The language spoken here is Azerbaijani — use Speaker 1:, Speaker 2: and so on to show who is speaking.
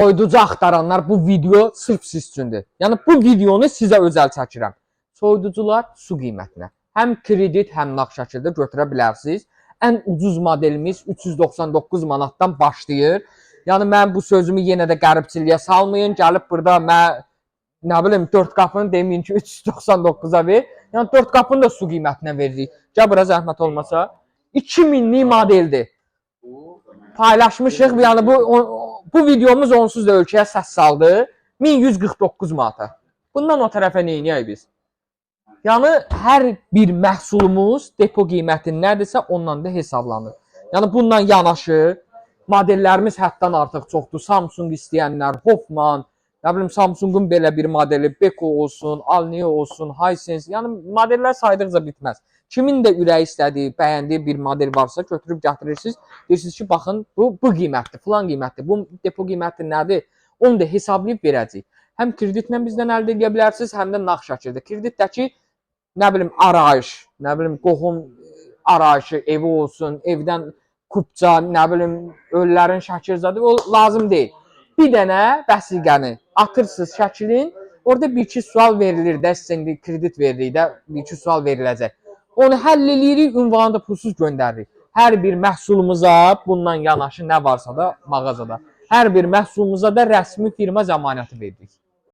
Speaker 1: Soyuducu axtaranlar, bu video sırf siz üçündür. Yəni bu videonu sizə özəl çəkirəm. Soyuducular su qiymətinə. Həm kredit, həm nağd şəkildə götürə bilərsiniz. Ən ucuz modelimiz 399 manatdan başlayır. Yəni mən bu sözümü yenə də qəribçiliyə salmayın. Gəlib burada mən nə bilim 4 qapını deməyin ki 399-a ver. Yəni 4 qapını da su qiymətinə veririk. Gəl bura zəhmət olmasa. 2000-lik modeldir. Paylaşmışıq. Yəni bu videomuz onsuz da ölkəyə səs saldı. 1149 manata. Bundan o tərəfə nə edək biz? Yəni hər bir məhsulumuz depo qiyməti nədirsə ondan da hesablanır. Yəni bundan yanaşı modellərimiz həddən artıq çoxdur. Samsung istəyənlər, Hoffman, nə bilim Samsungun belə bir modeli, Beko olsun, Alneo olsun, Hisense, yəni modellər saydıqca bitməz. Kimin də ürəyi istədiyi, bəyəndiyi bir model varsa götürüb gətirirsiniz. Deyirsiniz ki, baxın bu qiymətdir, filan qiymətdir. Bu depo qiyməti nədir? Onu da hesablayıb verəcəyik. Həm kreditlə bizdən əldə edə bilərsiniz, həm də nağd şəkildə. Kreditdəki nə bilim arayış, nə bilim qohum arayışı, evi olsun, evdən kupça, nə bilim ölülərin şəkil zadı o lazım deyil. Bir dənə vəsiqəni atırsınız şəklin, orada bir-iki sual verilir də, sizə indi kredit veririk də, bir-iki sual veriləcək. Onu həll eləyirik, ünvanı da pulsuz göndəririk. Hər bir məhsulumuza bundan yanaşı nə varsa da mağazada, hər bir məhsulumuza da rəsmi firma zəmanəti veririk.